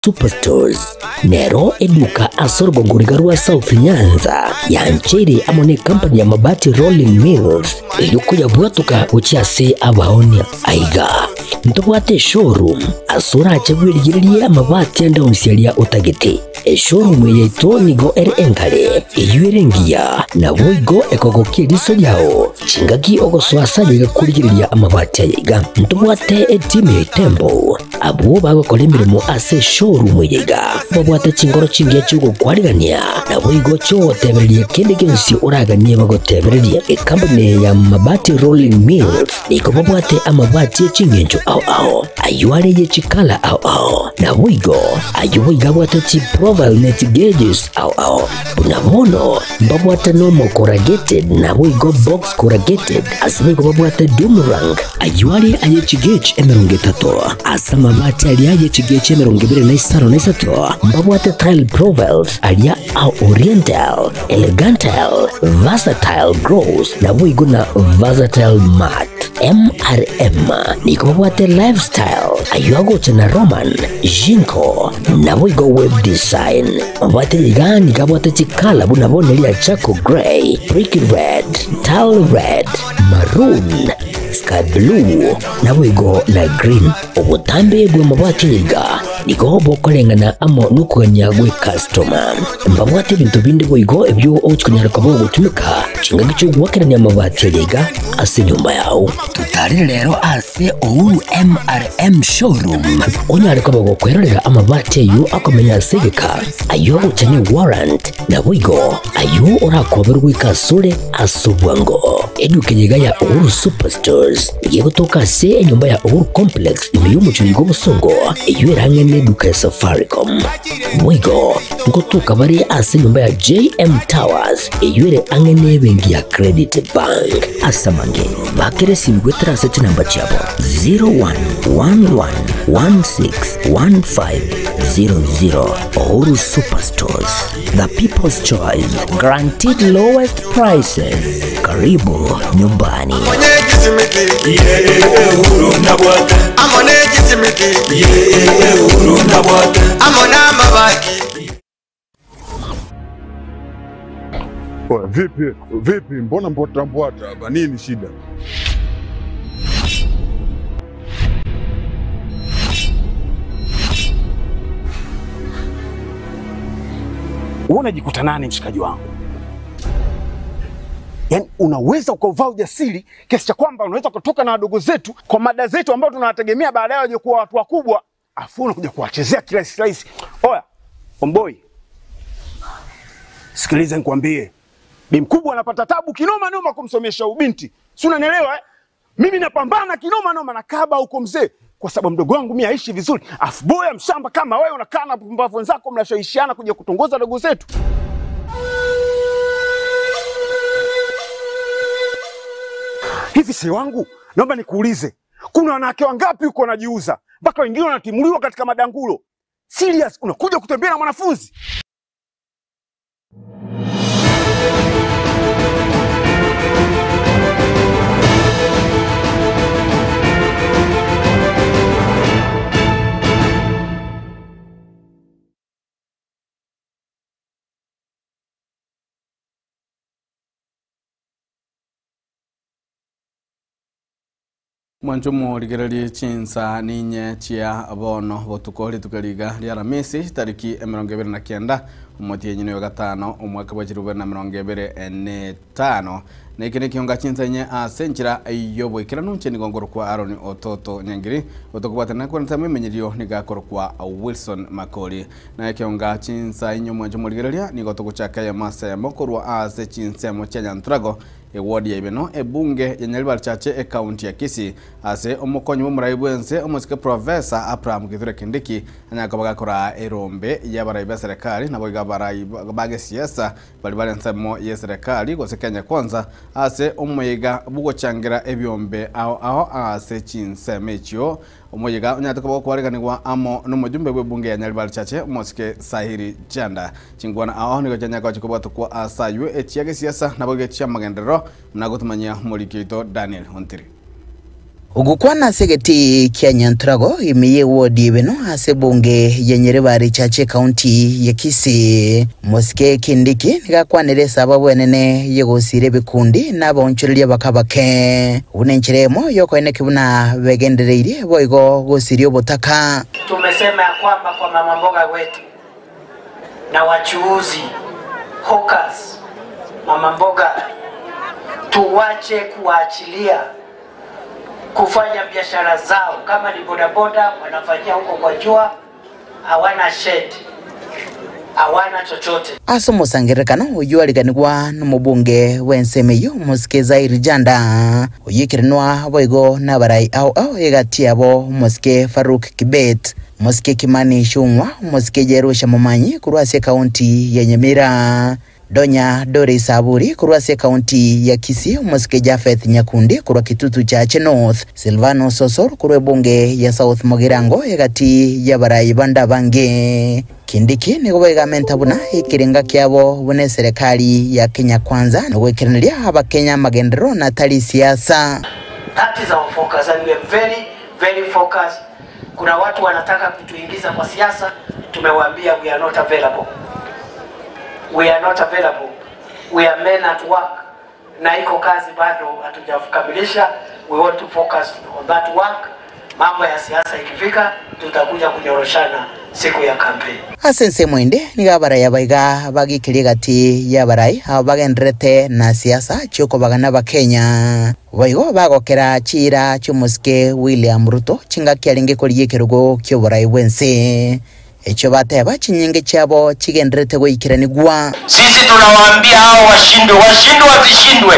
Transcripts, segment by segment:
Superstores nero eduka ase orogongo riga rwa South Nyanza yancheire amo ne company ya Mabati Rolling Mills erio koyabwatoka gochia ase abaonia. Aiga ntobwate eshowroom ase orache bwerigererie amabati ande onsi aria otagete. Eshowroom eye yaito nigo ere enkare, eyio ere engiya, naboigo ekogokia eriso riao chingaki ogosoa ase aye iga korigereria amabati aya iga. Ntobwate etimu ya Itembo Abwo bagokora emeremo ase eshowroom eye iga babwate chinkoro chingiya chi'ogokwarigania, naboigo chi'ogotebereria kende gionsi oraganie bagotebererie. Ekampuni eye ya Mabati Rolling Mills nigo babwate amabati e ching'encho ao ao, ayio are ye chikala ao ao, naboigo ayio boigo abwate chiprofile ne chigauges ao ao. Buna bono mbabwate normal corrugated naboigo box corrugated, ase boigo babwate doom rank, Ayio are aye chigechi emerongo etato, ase amabati aria aye chigechi emerongo ebere na isano na isato, mbabwate tile profiles aria a oriental, elegantile, versatile gloss, naboigo na versatile matte. MRM nigo babwate lifestyle, ayio agocha na Roman, Jinko, naboigo web design. Mabwate iga nigo abwate chikala buna bono eria charcoal grey, brick red, tile red, maroon, sky blue, naboigo na green. Obotambe bw'amabati aya iga nigo bokoreng'ana amo nokogania gw'ekastoma. Mbabwate ebinto binde boigo ebio ogochia konyara koba ogotumeka chingaki chi'ogoakerania amabati aya iga ase enyomba yao. Totarere rero ase Uhuru MRM Showroom onyare koba gokwerorera amabati ayio akomenya ase egeka, ayio agocha ne warrant, Naboigo ayio orakoberwe goika asore ase obwango. Eduka eye iga ya Uhuru Superstores nigo egotoka ase enyomba ya Uhuru Complex ime y'omochie oiga obosongo, eyio ere ang'e neduka ya Safaricom. Boigo ngotoka bare ase enyomba ya JM Towers eyio ere ang'e nebenki ya Credit Bank. Ase amange, bakera esimi goetera ase chinamba chiabo 0111161500. Uhuru Superstores, the people's choice, guaranteed lowest prices. Karibu nyumbani. Oya, vipi vipi, mbona mbwata mbwata hapa? Nini shida? Wewe unajikuta nani mshikaji wangu? Yaani unaweza ukauvaa ujasiri kiasi cha kwamba unaweza kutoka na wadogo zetu kwa mada zetu ambao tunawategemea baadaye waje kuwa watu wakubwa, afu unakuja kuwachezea kirahisi rahisi. Oya, omboi, sikiliza nikwambie, bi mkubwa anapata tabu kinoma noma kumsomesha ubinti, si unanielewa eh? Mimi napambana kinoma noma na kaba huko mzee, kwa sababu mdogo wangu mimi aishi vizuri, afu boya mshamba kama wewe unakaa na pumbavu wenzako mnashawishiana kuja kutongoza dogo zetu. Hivi si wangu, naomba nikuulize, kuna wanawake wangapi huko wanajiuza mpaka wengine wanatimuliwa katika madangulo? Serious, unakuja kutembea na mwanafunzi? Mwanche morigererie chinsa ninye chia bono botuko rituko riga ria Aramisi tariki emerongo ebere na kianda omotienyi oyo gatano omwaka bwa chilifu bibere na emerongo ebere na etano. Na eke nekionga chinsa inye ase enchera y'oboikeranu inche nigo nkorokwa Aaron Ototo Nyangiri otokobwatana kwansa emenyerio nigo akorokwa Wilson Makori. Na ekionga chinsa inye omwanche omorigereria nigo togochaka eyemo ase eyemo korwa ase chinsemo chia Nyanturago Ewodi ya Ibeno, ebunge ya Nyaribari Chache ekaunti ya Kisii ase omokonyi bw'omorai bw'ense omosike Professor Abraham Kithure Kindiki anyare koba gakoraa erombe y'abarai b'eserekari naboigo abarai ba gesiasa baria bare ensemo y'eserekari gose Kenya Kwanza ase omoyega bw'ogochangera ebiombe ao ao ase chinsemo echio Omoyega onyarete koba gokwareganigwa amo nomojumbe bw'ebunge ya Nyaribari Chache, omosike Sahiri Chanda. Chinkwana ao nigo chianyare koba chikobwatokwa ase aywo echia gesiasa naboigo echi'amagenderero, buna agotumanyia omoriki oito Daniel Ontiri. Ogokwana ase egetii kia Nyanturago ime y'ewodi Ebeno ase ebunge ya Nyaribari Church ekaunti ya Kisii, Mosike Kindiki nigo akwanire esababu enene y'egosiira ebikundi na abaonchoreria bake abake buna enchera eyemo y'okoenekia buna begendereirie boigo gosiria obotaka. Tumesema ya kwamba kwa mama mboga wetu na wachuuzi hawkers, mama mboga, tuwache kuwaachilia kufanya biashara zao. Kama ni bodaboda wanafanyia huko kwa jua, hawana shed, hawana chochote. Ase omosangererekano oyio ariganigwa nomobunge bw'ensemo eyio Omosike Zair Janda, oyio ekerenwa boigo nabarai ao ao egati yabo Omosike Farouk Kibet, Omosike Kimani Ichung'wa, Omosike Jerusha Momanyi korwa ase ekaunti ya Nyamira. Donya Doris Aburi korwa ase ekaunti ya Kisii, Omosike Japheth Nyakundi korwa Kitutu Chache North, Silvanus Osoro korwa ebunge ya South Mugirango egati y'abarai bande abange. Kindiki nigo baigamenta buna ekerenga kiabo buna eserekari ya Kenya Kwanza nogoikeraneria abakenya amagenderero na tari siasa. That is our focus and we are very very focused. Kuna watu wanataka kutuingiza kwa siasa, tumewaambia we are not available. We are not available. We are men at work. Na iko kazi bado hatujakamilisha. We want to focus on that work. Mambo ya siasa ikifika, tutakuja kunyoroshana siku ya campaign. Ase ensemo ende, nigo abarai aba iga bagikeria egati y'abarai aba bagendererete na siasa chi'okobagana Abakenya. Boigo bagokera chiira chi'omosike William Ruto chingaki arenge korigia ekerogo ki'oborai bw'ense. Echio bateba chinyinge chiabo chigendererete goikeranigwa. Sisi tunawaambia hao washindwe, washindwe wasishindwe.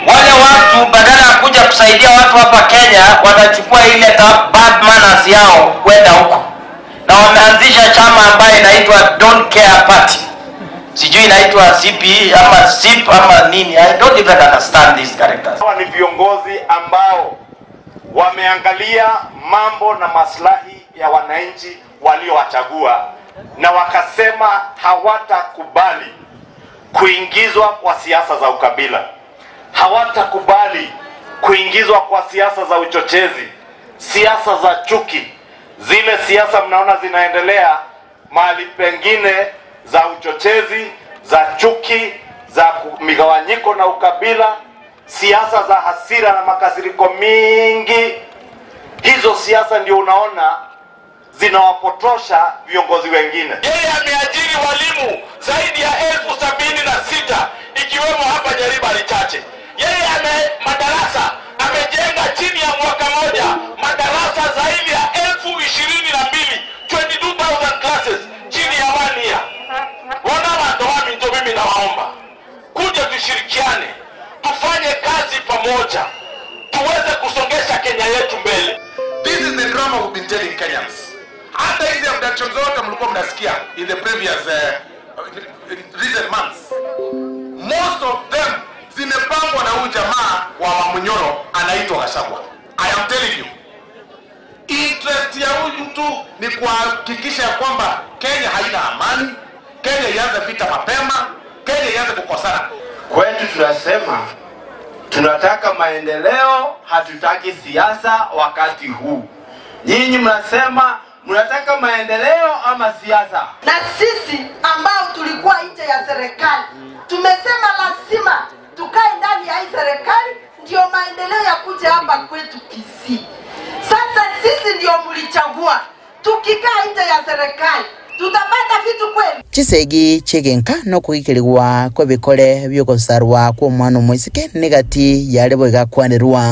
Wale watu badala ya kuja kusaidia watu hapa Kenya wanachukua ile bad manners yao kwenda huko, na wameanzisha chama ambayo inaitwa Don't Care Party, sijui inaitwa CPE ama SIP ama nini. I don't even understand these characters. Hawa ni viongozi ambao wameangalia mambo na maslahi ya wananchi waliowachagua na wakasema hawatakubali kuingizwa kwa siasa za ukabila, hawatakubali kuingizwa kwa siasa za uchochezi, siasa za chuki, zile siasa mnaona zinaendelea mahali pengine za uchochezi, za chuki, za migawanyiko na ukabila, siasa za hasira na makasiriko mingi. Hizo siasa ndio unaona zinawapotosha viongozi wengine. Yeye ameajiri walimu zaidi ya 76,000 ikiwemo hapa Nyaribari Chache. Yeye ame madarasa amejenga chini ya mwaka moja madarasa zaidi ya 22,000, 22,000 classes chini ya 1 year. Wana watu wa minto, mimi nawaomba kuja tushirikiane, tufanye kazi pamoja, tuweze kusongesha Kenya yetu mbele. This is the drama we've been telling Kenyans. Hata hizi abduction zote mlikuwa mnasikia in the previous recent months, most of them zimepangwa na huyu jamaa wa Wamunyoro anaitwa Gachagua. I am telling you, interest ya huyu mtu ni kuhakikisha ya kwamba Kenya haina amani, Kenya ianze vita mapema, Kenya ianze kukosana. Kwetu tunasema tunataka maendeleo, hatutaki siasa wakati huu. Nyinyi mnasema mnataka maendeleo ama siasa? Na sisi ambao tulikuwa nje ya serikali tumesema lazima tukae ndani ya hii serikali ndio maendeleo ya kuja hapa kwetu Kisii. Sasa sisi ndio mlichagua, tukikaa nje ya serikali tutapata vitu kweli? Chisegi chigenka nokugikerigwa kw'ebikore biogosarwa kw'omwana omoiseke negati yare boigakwanirwa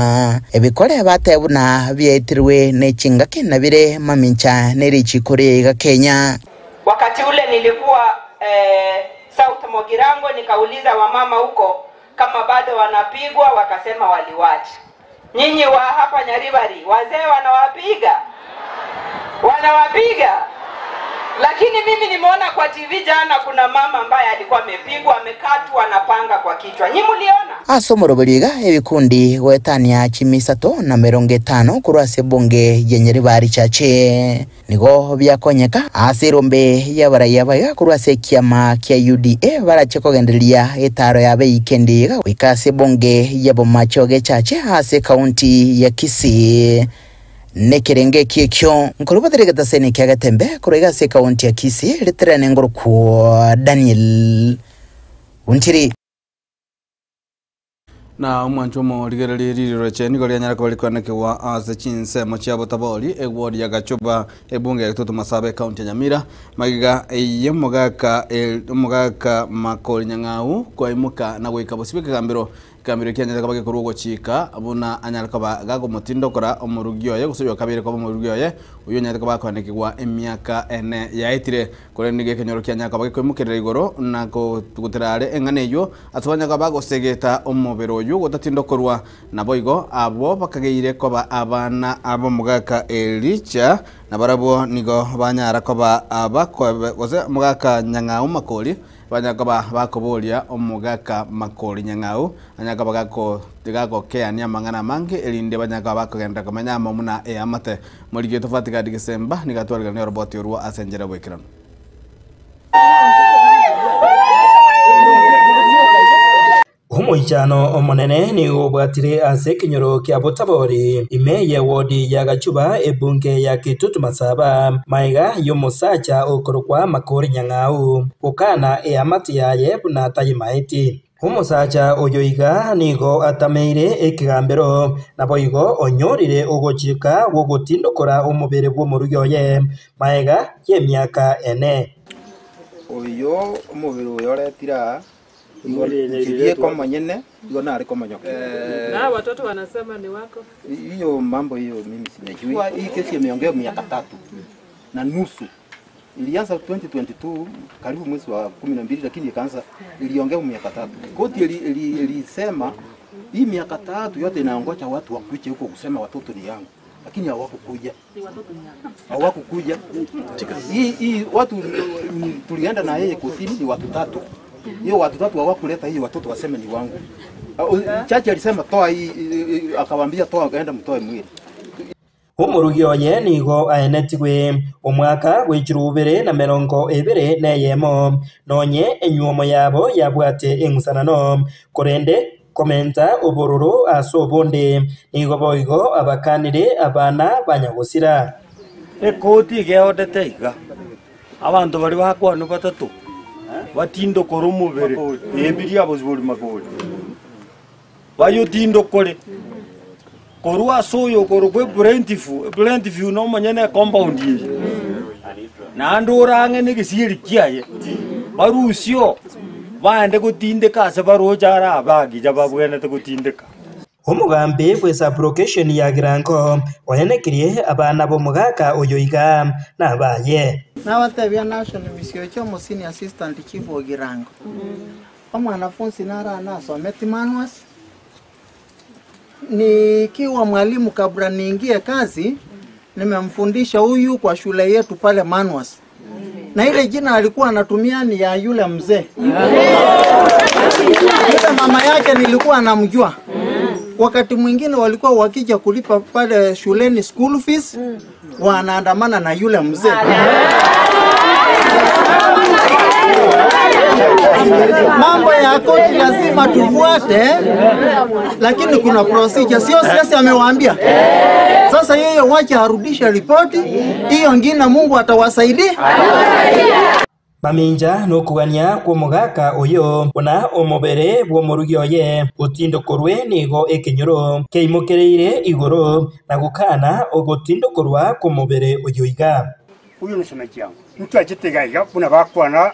ebikore batebu na bietirwe ne chingaki na bire mamincha nerichiko riiga Kenya. Wakati ule nilikuwa South Mogirango, nikauliza wamama huko kama bado wanapigwa, wakasema waliwacha. Nyinyi wa hapa Nyaribari, wazee wanawapiga? Wanawapiga? Lakini mimi nimeona kwa TV jana kuna mama ambaye alikuwa amepigwa amekatwa na panga kwa kichwa. Nyi mliona? Ase omoroberi iga ebikundi goetania chimisato na merongo etano korwa ase ebunge ya Nyaribari Chache nigo biakonyeka ase erombe y'abaraiya baiga korwa ase ekiama kia UDA barache kogendereria etaaro yabo eyikendi iga goika ase ebunge ya Bomachoge Chache ase ekaunti ya Kisii. Nekerengo ekio ekio nkorubatera egetaseni kia Getembe korwa iga ase ekaunti ya Kisii riterane ngorokwo Daniel Ontiri. Na omwancho omorigererie riroche nigo rianyara koba rikoanekigwa ase chinsemo chia Botabori, egwori ya Gachuba, ebunge ya Gitutu Masaaba ekaunti ya Nyamira, magega eye omogaka omogaka Makori Nyang'au kwaimoka na goika bosio bw'ekegambero Ekegambero ekianyare koba gekorwa ogochika buna anyare koba gagomotindokora omorugi oye, gose oyokabeire koba omorugi oye, oyio onyarete koba akoanekigwa emiaka ene yaetire. Korende nigo ekenyoro kianyare koba gekoimokerera igoro na kotugutera are eng'ana eyio, ase banyare koba bagosegeta omobere oyio gotatindokorwa. Naboigo abwo bakageire koba abana b'omogaka Elija, nabarabwo nigo banyara koba abakobe, gose omogaka Nyang'au Makori, Banyare koba bakoboria omogaka Makori Nyang'au, anyare koba gagokeania amang'ana amange, erinde banyare koba bakogenderera komenya amo buna eamate. Morigie tofauti Gadi Gesemba nigo atwarigania oroboti orwo ase enchera y'oboikeranu. Omoichano omonene nigo obwatire ase ekenyoro kia Botabori, ime y'ewodi ya Gachuba, ebunge ya Kitutu Masaba, magega y'omosacha okorokwa Makori Nyang'au gokana eamate yaye buna tayimaeti. Omosacha oyo iga nigo atameire ekegambero, naboigo onyorire ogochika gw'ogotindokora omobere bw'omorugi oye magega y'emiaka ene. Oyo omobere oyo oretire aa, igo inche bieka omonyene, igo nare komonyoka. Na watoto wanasema ni wako. Hiyo mambo hiyo mimi sijui. Hii kesi imeongea miaka tatu na nusu. Ilianza 2022 karibu mwezi wa 12, lakini ikaanza iliongea miaka tatu. Koti ilisema hii miaka tatu yote inaongoja watu wakuje huko kusema watoto ni yangu, lakini hawakukuja, hawakukuja. Hii watu tulienda na yeye kotini ni watu tatu. Hiyo watu tatu hawakuleta hiyo watoto waseme ni wangu. Chachi alisema toa hii, akawaambia toa, akaenda mtoe mwili. Omorugi oye nigo aenetigwe omwaka bw'echirubere 21, nonye enyuomo yabo yabwate eng'usanano, korende komenta obororo ase obonde nigo boigo abakanire abana banyagosira. Ekoti igeodete iga abanto bari bakwana batatu batindokora omobere ebiri abosibori makori bayotindokore korwa ase oyo korokwa ebrentifu ebrentifu nomonyene ecompound eye naende orang'e na egesieri kiaye barusio baende gotindeka ase baroche ara abagicha babwenerete gotindeka. Omogambi bw'esublocation ya Girango oenekirie abana b'omogaka oyo iga nabaye. Nabatebia Nashon Misiocha omo senior assistant chief o Girango. Omwanafunzi naro nasometi manuals. Nikiwa mwalimu kabla niingie kazi, nimemfundisha huyu kwa shule yetu pale Manwas. Na ile jina alikuwa anatumia ni ya yule mzee. Yule mama yake nilikuwa namjua. Wakati mwingine walikuwa wakija kulipa pale shuleni school fees, wanaandamana na yule mzee. Mambo ya koti lazima tufuate, lakini kuna procedure, sio siasa amewaambia. Sasa yeye wacha arudishe ripoti hiyo, ngine Mungu atawasaidia. Maminja nokogania kw'omogaka oyo buna omobere bw'omorugi oye gotindokorwe nigo ekenyoro keimokereire igoro na gokana ogotindokorwa kw'omobere oyo iga. Huyu ni shemeji yangu mtu achitega iga buna bakwana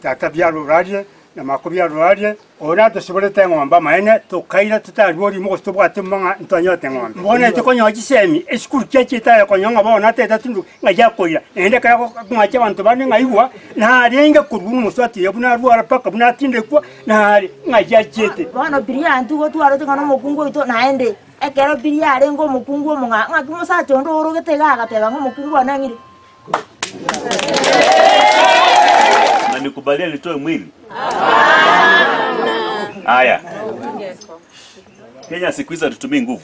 tata byarurarie na mako byarurarie ona tusiborete ng'ombe maene tukaira tutarwori mugo tubwate mang'a ntwanyote ng'ombe mbona tukonyoa chisemi esukuru kiachitaya konyonga bona teta tundu ng'aja koira ende kaya ng'acha bantu bane ng'aigwa narenge kurwa omuswati ya buna arwara paka buna atindekwa nare ng'aja chete bono biria antugo twarete ng'ana omokungu oito naende ekero biria arenge omokungu omong'a ng'aki mosacha onde orogete iga agateba ng'a omokungu one ang'ire. Mnanikubalia nitoe mwili? Haya. Kenya siku hizi hatutumii nguvu.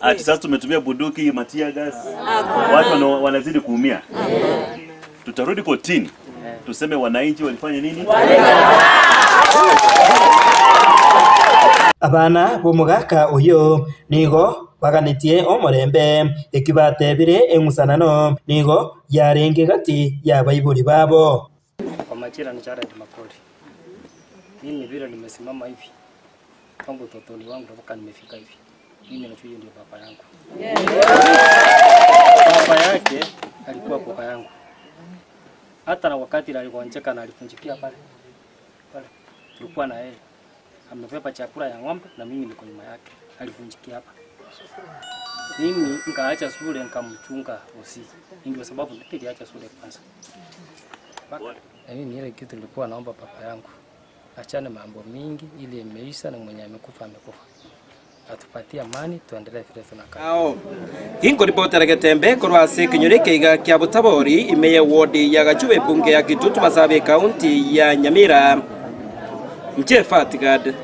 Ati sasa tumetumia bunduki, matia gas, watu wanazidi kuumia. Tutarudi kotini tuseme wananchi walifanya nini? Abana b'omogaka oyo nigo baganetie omorembe eki batebire eng'usanano nigo yarenge gati ya baibori babo. Kwa majina ni Jared Makori. Mimi vile nimesimama hivi tangu utotoni wangu mpaka nimefika hivi, mimi najua hiyo ndio baba yangu. Baba yake alikuwa kaka yangu, hata na wakati aligonjeka na alifunjikia pale pale, tulikuwa na yeye amebeba chakula ya ng'ombe na mimi niko nyuma yake, alifunjikia hapa. Mimi nikaacha shule nikamchunga usiku, ndio sababu niliacha shule kwanza. Na mimi ile kitu nilikuwa naomba baba yangu achane mambo mingi, ili imeisha na mwenye amekufa amekufa, atupatie amani, tuendelee vile tunakaa. Inkoripotera getembe korwa ase ekenyoro ekeiga kia Butabori ime ya ward ya Gachuba ebunge ya Kitutu Masabe county ya Nyamira. Mchefatigad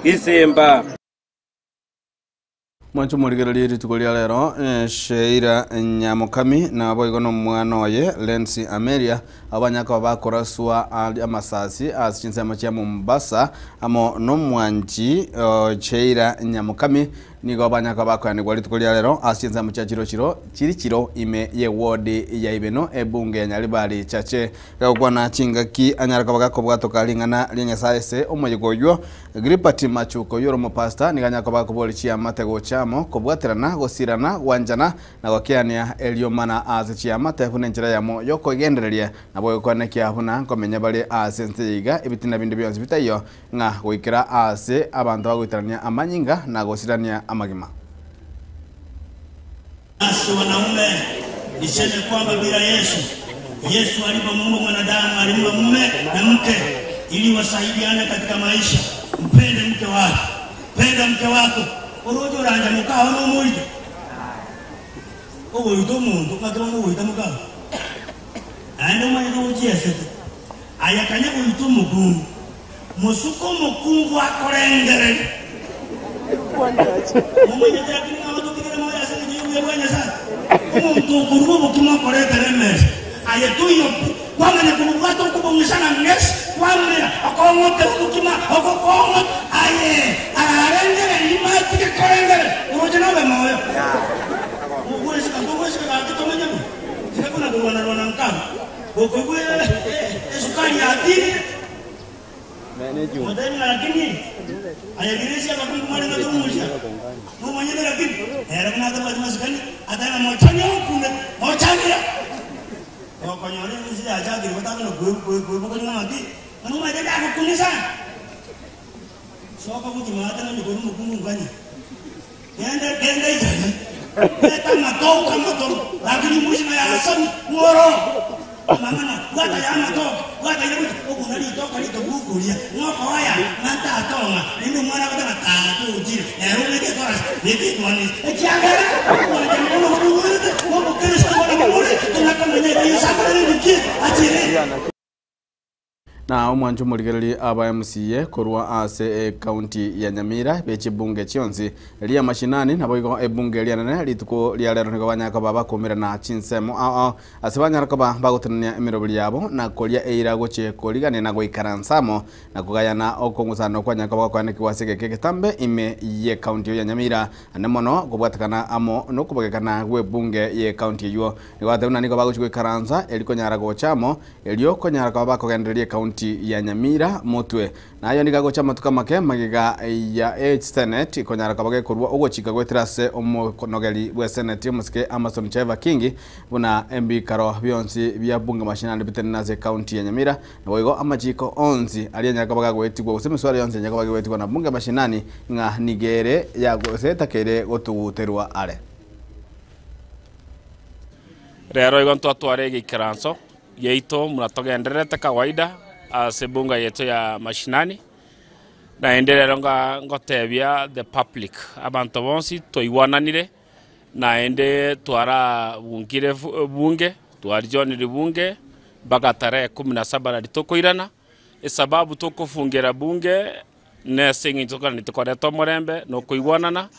Isemba. Mwancho morigererie rituko ria rero Sheila Nyamukami na boigo no mwana oye Lensi Amelia abanyaka bakoraswa amasasi ase chinsemo chia Mombasa amo no mwanchi Sheila Nyamukami nigo abanyaka bakoyanigwa rituko ria rero ase chinsemo chia chiro chiro chiri chiro ime ye ward ya Ibeno ebunge ya Nyaribari Chache gagokwana chingaki anyaraka bagakobwatoka ring'ana ria Nyasaye ase omoyego oywo Gripati Machuko yoro mopasta niganyaka bakobori chiamate gochamo kobwaterana gosirana gwanjana na gokiania eliomana ase chiamate buna enchera yamo yokogendereria nabo gokwanekia buna nkomenya bare ase ense iga ebitina binde bionsi bitaiyo ng'a goikera ase abanto bagoitarania amanyinga na gosirania amagima. Nasi wanaume niseme kwamba bila Yesu, Yesu alipomuumba mwanadamu alimuumba mume na mke ili wasaidiane katika maisha. Mpende mke wako, penda mke wako urujo uranja mukao n'omwite ogoita omonto ng'akeba ngogoita mukao naende omanyete gochiesete ayakanya goita omokungu mosuko omokungu akorengereria omanyete lakini ng'ama tokigere moyo ase eng'encho ya obuya bwa Nyasaye omonto okorwa obokima okoretera emesa aye toiyo kwamanya kobobwata okobong'isana ng'esi kwamera okong'otera obokima okokong'o aye ararengereria matike korengere oroche nobe moyo ogwesika togwesika gaki tomanye bo tikakona korwanarwana nkabo gokoigwa esukari yatire motemi lakini ayagirisia abakungu mwarenga tomusia nomanyete lakini era buna atabwati masikani atana mochania okunde mochanira okonyora ensi yachakire gotakona kwebokonywa mati nomanyete gagokunisa soka kuchimata nonyokori omokungu nkanye genda genda ijani leta matoka matoro lakini mushima yasami ng'oro mang'ana bwata ya matoka bwata ile kuti okuna litoka litokukulia ng'okoya ng'atatonga ninde omwana gotaka tata ujire ero omeke torasi neketwanisi ekiagera wanjamono obuwete obukristo bona bumuri tunakamanya yesu akorere niki achire. Na omwancho morigereri aba MCA korwa ase county ya Nyamira bechibunge chionsi ria mashinani nabo igo ebunge rianene rituko ria rero nigo banyaka baba kumirana chinsemo ao ase banyaraka bagotenenia emiroberi yabo na koria eira goche korigane na goikara nsamo na kugayana okong'usano kwa nyaka bakwanekwa ase geke getambe ime ye county ya Nyamira ane mono kobwatekana amo nokobagekana gwe bunge ye county eyo nigo batebuna nigo bagochi goikaransa erikonyara gochamo erio konyara kaba bakogendereria county ya Nyamira motwe nayo nigagocha matuka make magiga ya H Senate konyara kabage korwa ogochika gwetera ase omonogeri bwa Senate omusike Amason Cheva Kingi buna embikaro bionsi bya bunge mashinani bitene ase county ya Nyamira naboigo amachiko onsi aria nyakabaga gwetigwa gose emiswara yonsi nyakabaga gwetigwa na bunge mashinani ng'a nigere ya gosetakere gotuguterwa are rero igo ntwatware gikaranso yeito muratogendererete kawaida ase bunga yetu ya mashinani naendelera ngotebia the public abantu bonsi toigwananire naende twara bungire bunge Twarijonire bunge mpaka tarehe kumi na saba nari tokoirana, esababu tokofungera bunge nese eng'encho tokogania tokoreta omorembe na okoigwanana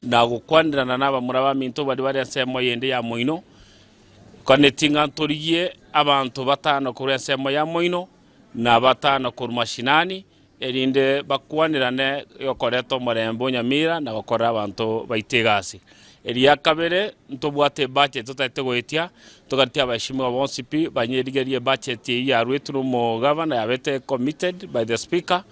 na gokwanirana na abamura baminto baria bare ensemo eyende ya moino, Nkonetie ng'a ntorigie abanto batano korwa ensemo ya moino, na batano korwa mashinani, erinde bakwanirane gokoreta omorembe o nyamira na gokorera abanto baito egasi. Eria kabere, ntobwate ebudget totagete goetia, togatie abaheshimiwa bonsi pi banyerigerie ebudget eyio yaruetwe na omogavana yabete committed by the speaker,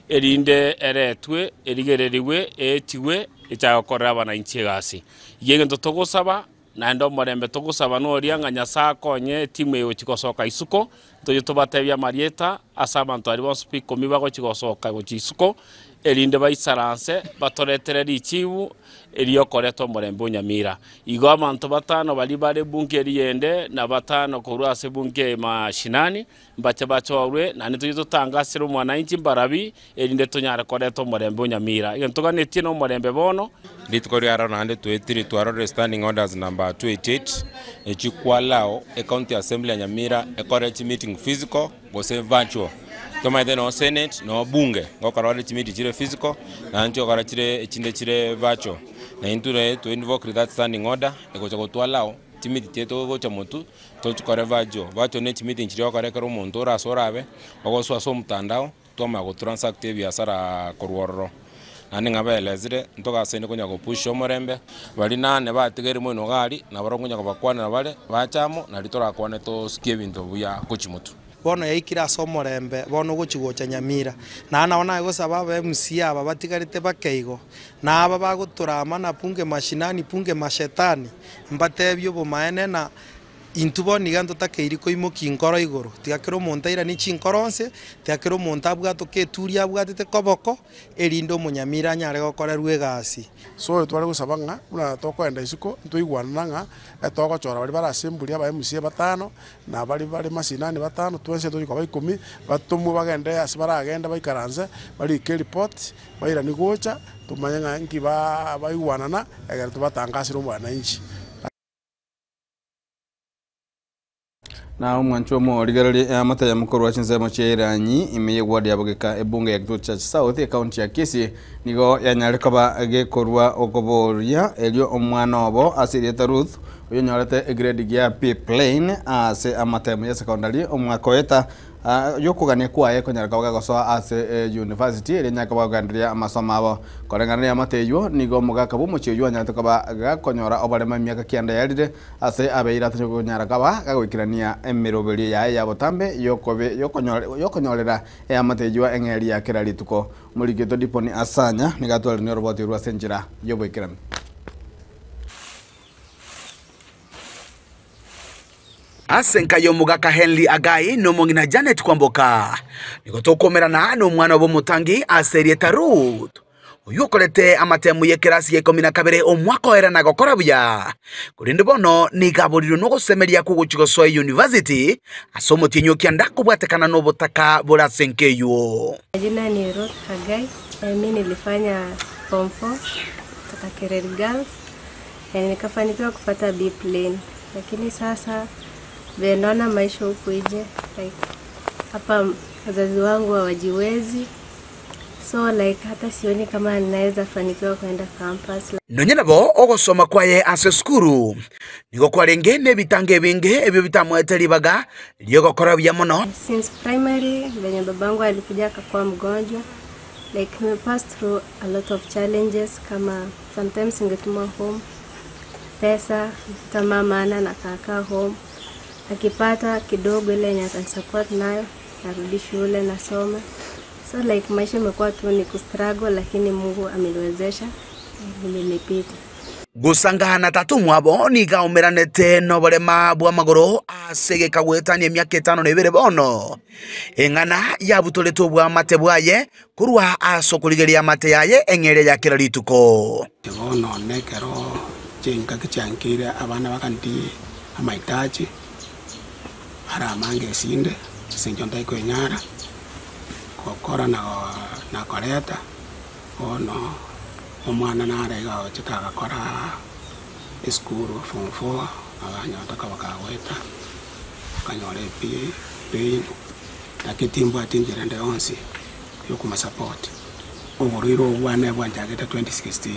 erinde eretwe, erigererigwe, eetigwe, echake gokorera abananchi egasi. Iga egento togosaba, Naende omorembe togosaba noria ng'a Nyasae akonye etimu eye gochia gosoka isiko, toye tobatebie amarieta ase abanto aria bonsi pi ikomi bagochia gosoka gochia isiko, erinde baisaranse batoretere richibu eriokoreta omorembe o Nyamira. Igo abanto batano baria bare ebunge eria ende, na batano korwa ase ebunge eye mashinani, Mbache bachorwe, naende toche totangasere omwananchi mbarabi, erinde tonyare koreta omorembe o Nyamira. Egento toganetie nomorembe bono. Rituko riaro naende twetire twarorire standing orders number 288 echi kwallow ecounty assembly ya Nyamira ekore chimeeting physical gose virtual. Tomaete noo senate noo bunge ngokora bare chimeeting chire physical naende nchigokora chire echinde chire virtual. Na intwe naye to invoke that standing order egocha gotwallow chimeeting chiaito gocha motwe. Tochikore virtual, virtual ne chimeeting chiria ogokora ekero omonto ore ase orabe, ogosoa ase omotandao, twamanya go transact ebiasara korwa ororo. Naende ng'a baelezire, ntogasaine konya go push omorembe, baria nane batigaire moino iga aria, nabo nkonya kobakwanera bare, bache amo, nario torakwane tosikie ebinto buya gochia motwe. Bono yaikire ase omorembe, bono ogochia gocha Nyamira. Naende nabo naye gosaba aba MCA aba batigarete bake igo, na aba bagotorama na bunge mashinani, bunge mashetani, mbatebie obomaene na Intwe bono nigo ntotakeiri koimokia inkoro igoro, tiga kera omonto airanie chinkoro onsi, tiga kera omonto abwatoke eturi abwatete koboko, erinde omonyamira anyare gokorerwa egasi. So tware gosaba ng'a buna tokoenda isiko ntoigwanana ng'a etogochora baria bare ase emburi aba MCA batano, na baria bare masinani batano, twensi tochia koba ikomi, batomwe bagende ase baragende baikaranse, barike eripoti, bairanie gocha, tomanye ng'a nki ba baigwanana, egere tobatangasere omwananchi. Na omwancho omorigereria eamate ya mokorwa chinsemo chia Iranyi ime y'eward ya Bogeka ebunge ya Kitutu Church South ekaunti ya Kisii nigo yanyare koba gekorwa okoboria erio omwana obo ase erieta Ruth oyonyorete egrade gia B plain ase amatemo ya secondary omwaka oeta Yokogania kwaye konyara koba gagosoa ase eyunivasiti eria enyare koba gogendereria amasomo abo. Koreng'ana neamate eyio, nigo omogaka bw'omochie oyio anyarete koba gakonyora oboremo emiaka kianda yarire ase abeire atari konyara koba gagoikerania emeroberio yaye ya botambe yokonyorera eamate eyio eng'eria ya kera rituko. Omoriki oito Diponi Asanya nigo atwarire oroboti orwo ase enchera y'oboikeranu. Ase enka y'omogaka Henry Agai na omong'ina Janet Kwamboka, nigo tokomerana nomwana obo omotangi ase erieta Ruth, oyio okorete amatemu y'ekerasi gia ikomi na kabere omwaka oera na gokora buya, korende bono nigo aborirwe nogosemeria kw'ogochia gosoa eyunivasiti ase omotienyi o kianda kobwatekana nobotaka bore ase enka eyio. Majina ni Ruth Hagai, mi nilifanya form 4 kutoka Kereri Girls na nikafanikiwa kupata B plain. Lakini sasa vile naona maisha huku nje like hapa wazazi wangu hawajiwezi so like hata sioni kama ninaweza fanikiwa kwenda campus. Nonya nabo ogosoma kwaye ase esukuru nigo kwarenge nebitango ebinge ebio bitamoete ribaga ri'ogokora buya mono. Since primary venye babangu alikuja akakuwa mgonjwa like nimepass through a lot of challenges kama sometimes ningetumwa home pesa hata mama hana nakaakaa home akipata kidogo ile yenye atanisupport nayo narudi shule nasoma so like maisha imekuwa tu ni kustruggle lakini Mungu ameniwezesha nimepita. Gosanga na tata omwabo nigo aomeranete noborema bw'amagoro ase egeka goetania emiaka etano na ebere bono. Eng'ana yabutorete obwamate bwaye korwa ase okorigereria amate yaye eng'eria ya kera rituko. Bono nekero chingaki chiankeire abana baganeti amaitachi are amange esinde, ase engencho ntari koenyara gokora na koreta, bono omwana nare iga ogochete agakora esukuru form four, aganyora tokoba kagoeta. Nkanyora epain, lakini timbwati enchera ende yonsi ya okomosupport. Oborwaire obo bwane bwanchagete 2016,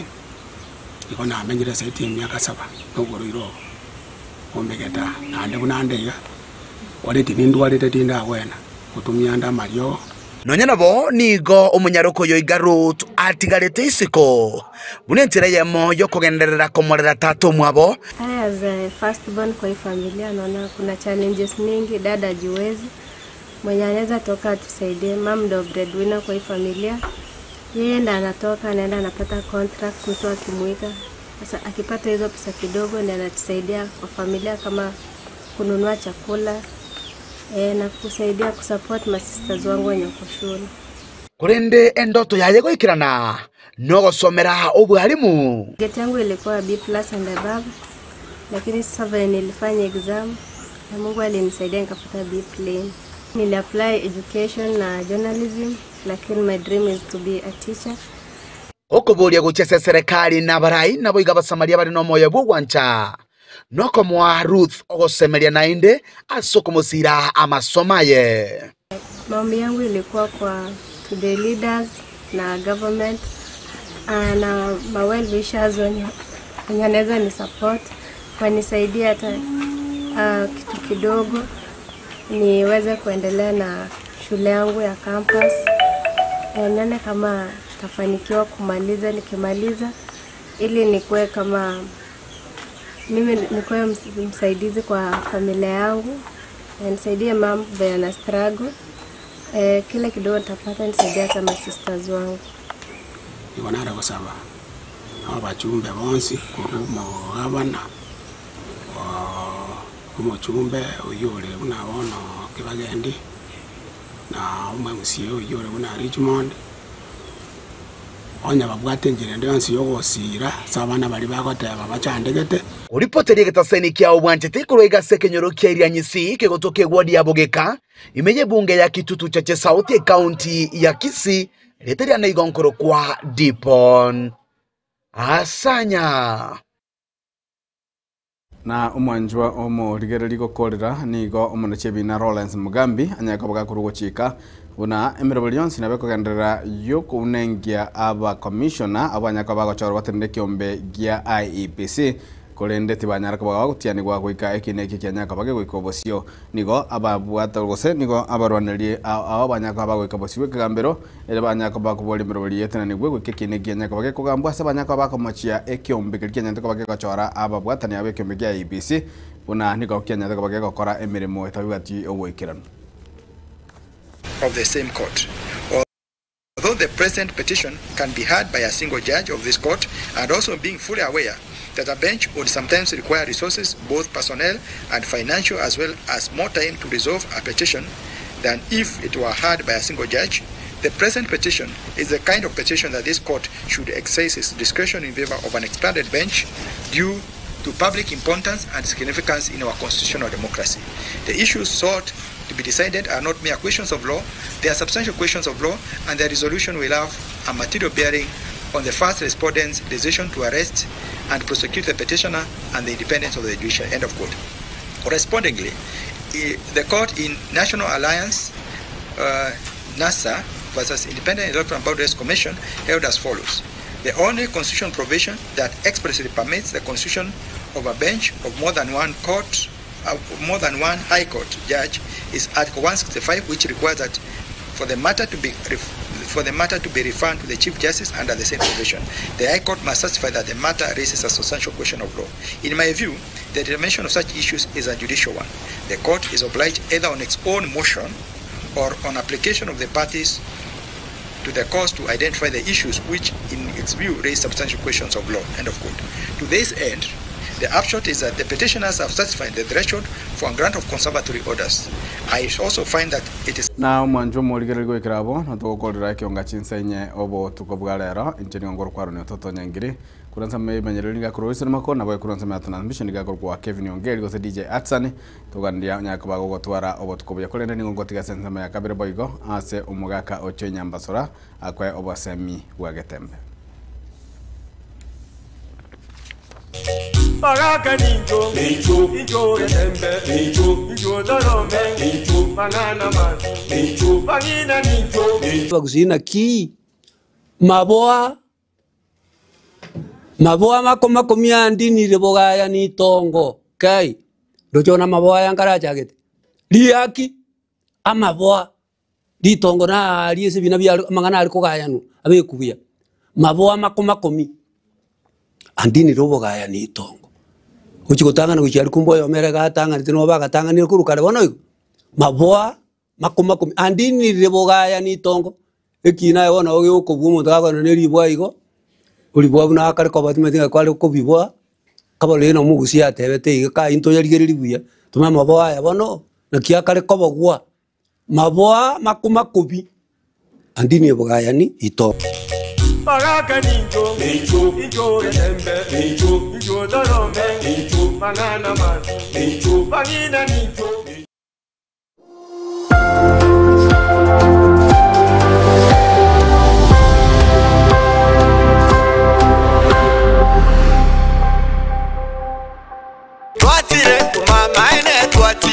igo namenyire zaidi ya emiaka saba na oborwaire obo bombegete aa. Naende buna ande iga, already nindwarete tindagwena, ngotumia ande amariogo. Nonya nabo nigo omonyaroka oyo iga Ruth atigarete isiko, buna enchera eyemo y'okogenderera komorera tata omwabo. I as a first born kwa hii familia naona kuna challenges mingi, dada hajiwezi, mwenye anaweza toka atusaidie, mum ndo breadwinner kwa hii familia, yeye ndo anatoka anaenda anapata contract, mtu akimuita. Sasa akipata hizo pesa kidogo ndio anatusaidia kwa familia kama kununua chakula na kusaidia kusupport masisters wangu wenye wako shule. Korende endoto yaye goikerana nogosomera obwarimu. Geti yangu ilikuwa B plus and above, lakini sasa vile nilifanya exam na Mungu alinisaidia nikapata B plain. Niliapply education na journalism, lakini my dream is to be a teacher. Okoboria gochia ase eserekari na abarai naboigo Abasamaria bare nomoyo bw'ogwancha, nokomoa Ruth ogosemeria naende ase okomosiira amasomo aye. Maombi yangu ilikuwa kwa to the leaders na government na ma well wishers wenye wanaweza ni support wanisaidie hata kitu kidogo niweze kuendelea na shule yangu ya campus. Nione kama tafanikiwa kumaliza, nikimaliza ili nikuwe kama mimi nikuwe msaidizi kwa familia yangu, nisaidie mom vile na struggle. Kile kidogo nitapata nisaidie hata ma sisters wangu. Igo nare gosaba abachumbe bonsi korwa omogabana, omochumbe oyio ore buna bono Kibagendi, na omo-MCA oyio ore buna Richmond, onye babwate enchera ende yonsi ya ogosiira ase abana baria bagoteba bachandegete. Oripoteria egetaseni kiao bwanchete korwa iga ase ekenyoro kia Irianyisi kegotoka eward ya Bogeka, ime y'ebunge ya Kitutu Chache South ecounty ya Kisii, rieta riane igo nkorokwa Dipon Asanya. Na omwanchwa omorigereria gokorera nigo omonachi ebina Lawrence Mugambi anyare koba gakorwa gochika buna emeroberi yonsi nabo ekogenderera yokounengia abakomishona abo banyare koba bagochorwa batenene ekiombe gia IEBC korende tibanyara koba bagotianigwa goika ekina eke kianyare koba kegoika obosio. Nigo ababwata gose nigo abarwanerie ao banyare koba bagoika bosio bw'ekegambero ere banyare koba bakoboria emeroberi yetenanigwe goika ekina eke kianyare koba gekogambwa ase banyare koba bakomochia ekiombe keria kianyarete koba kegochora ababwatani abo ekiombe gia IEBC buna nigo kianyarete koba kegokora emeremo etabibwati oboikeranu. of the same court. Although the present petition can be heard by a single judge of this court, and also being fully aware that a bench would sometimes require resources, both personnel and financial, as well as more time to resolve a petition than if it were heard by a single judge, the present petition is the kind of petition that this court should exercise its discretion in favor of an expanded bench due to public importance and significance in our constitutional democracy. The issues sought to be decided are not mere questions of law, they are substantial questions of law, and their resolution will have a material bearing on the first respondent's decision to arrest and prosecute the petitioner and the independence of the judiciary. End of quote. Correspondingly, the court in National Alliance, NASA versus Independent Electoral Boundaries Commission held as follows. The only constitutional provision that expressly permits the constitution of a bench of more than one court, more than one high court judge is Article 165, which requires that for the matter to be referred to the Chief Justice under the same provision. The High Court must certify that the matter raises a substantial question of law. In my view, the determination of such issues is a judicial one. The court is obliged either on its own motion or on application of the parties to the cause to identify the issues which, in its view, raise substantial questions of law. End of quote. To this end, the upshot is that the petitioners have satisfied the threshold for a grant of conservatory orders. I also find that it is Na omwancho omorigereria goikera abwo, natogokorera ekionga chinsa inye obotuko bwa rero, inche nigo ngorokwarania ototo Nyangiri, korwa ensemo ya emenyereri niga korwa Wilson Mako, nabo korwa ensemo ya transmission niga korwa kwa Kevin Ongeri gose DJ Atsan, togandia onyare koba gogotwara obotuko buya korende nigo ngotiga ase ensemo ya kabere boigo ase omogaka ocho Enyambasora akoe obosemi bwa Getembe. Baraka ninjo, ninjo, ninjo getembe, ninjo, ninjo dorome, ninjo, banana man, ninjo, bagina ninjo, Bagusii naki maboa maboa makomakomia andinire bogaya nitongo kai ndochona maboa aya nkarachagete riaki amaboa ritongo naria ase ebina biare amang'ana are kogayanwa abekubuya maboa makomakomi andinire obogaya nitongo gochi gotang'ana gochia aria kumbe oyomo ere gatang'anete nobo bagatang'anire korwa kare bono igo maboa makomakomi andinire bogaya nitongo ekina aye bono ogekobua omonto gakogenda na eribwa igo, oribwa buna akare koba timanyeti ng'a kware kobibwa, kabarire na omogusia atebete iga kai ntoyarigereria buya, tome amaboa aya bono, naki akare kobogwa, maboa makomakobi andini obogayani ito. Baraka ninjo, ninjo, ninjo getembe, ninjo, ninjo dorome, ninjo, banana man, ninjo, bagina ninjo.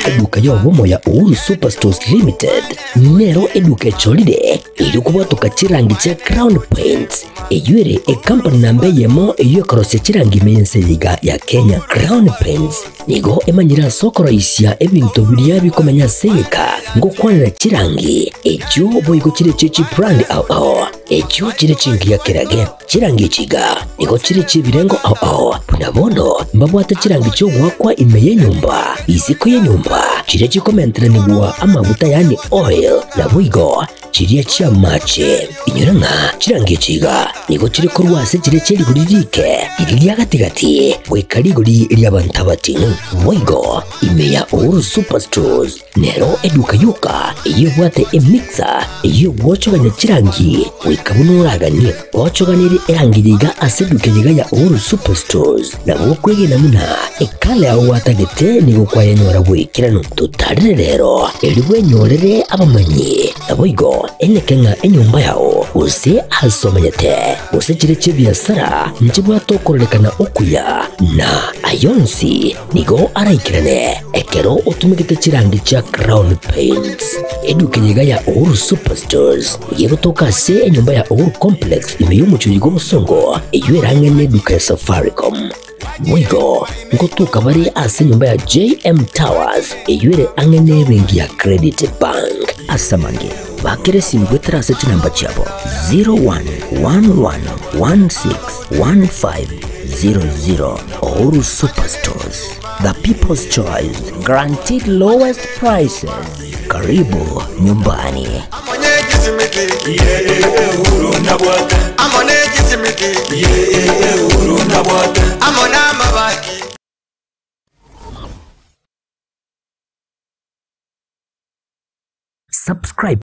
Eduka y'obomo ya Uhuru Superstores Limited nero eduka echorire eri okobwatoka chirangi chia Crown Paints eywo ere ecompany namba eyemo eywo ekorosia chirangi ime y'ense eye iga ya Kenya. Crown Paints nigo emanyire ase okoroisia ebinto biria bikomenya ase egeka ngokwanera chirangi echio boigo chire chie chibrand ao ao echio chire chingiya kerage. Chirangi echi iga nigo chire chiebirengo ao ao buna bono mbabwate chirangi chiogoakwa ime y'enyomba, isiko y'enyomba, chiria chikomenteranigwa amaguta yaani oil, naboigo chiria chi'amache. Inyora ng'a chirangi echi iga nigo chire korwa ase chiria chie rigori rike, riria ria gati-gati, goika rigori ri'abanto abatino. Boigo ime ya Uhuru Superstores nero eduka yoka eyio ebwate emixer eyio egwochogania chirangi goika buna oraganie. Ochoganirie erangi eye iga ase eduka eye iga ya Uhuru Superstores, nabo okwegena buna ekala yao gwatagete nigo kwayenyora goikeranu. Totarire rero erio bwenyorere abamanyi, naboigo eneke ng'a enyomba yao gose ase omenyete gose chire chi'ebiasara nchibwate okororekana okuya, na ayonsi nigo araikerane ekero otumegete chirangi chia Crown Paints. Eduka eye iga ya Uhuru Superstores nigo egotoka ase enyomba ya Uhuru Complex ime y'omochie oyo bw'obosongo, eyio erang'e neduka ya Safaricom. Boigo ngotoka bare ase enyomba ya JM Towers eyio ere ang'e nebenki ya Credit Bank. Ase amange, bakere esimi goetera ase chinamba chiabo 0111161500. Uhuru Superstores, the people's choice, guaranteed lowest prices. Karibu nyumbani. Subscribe.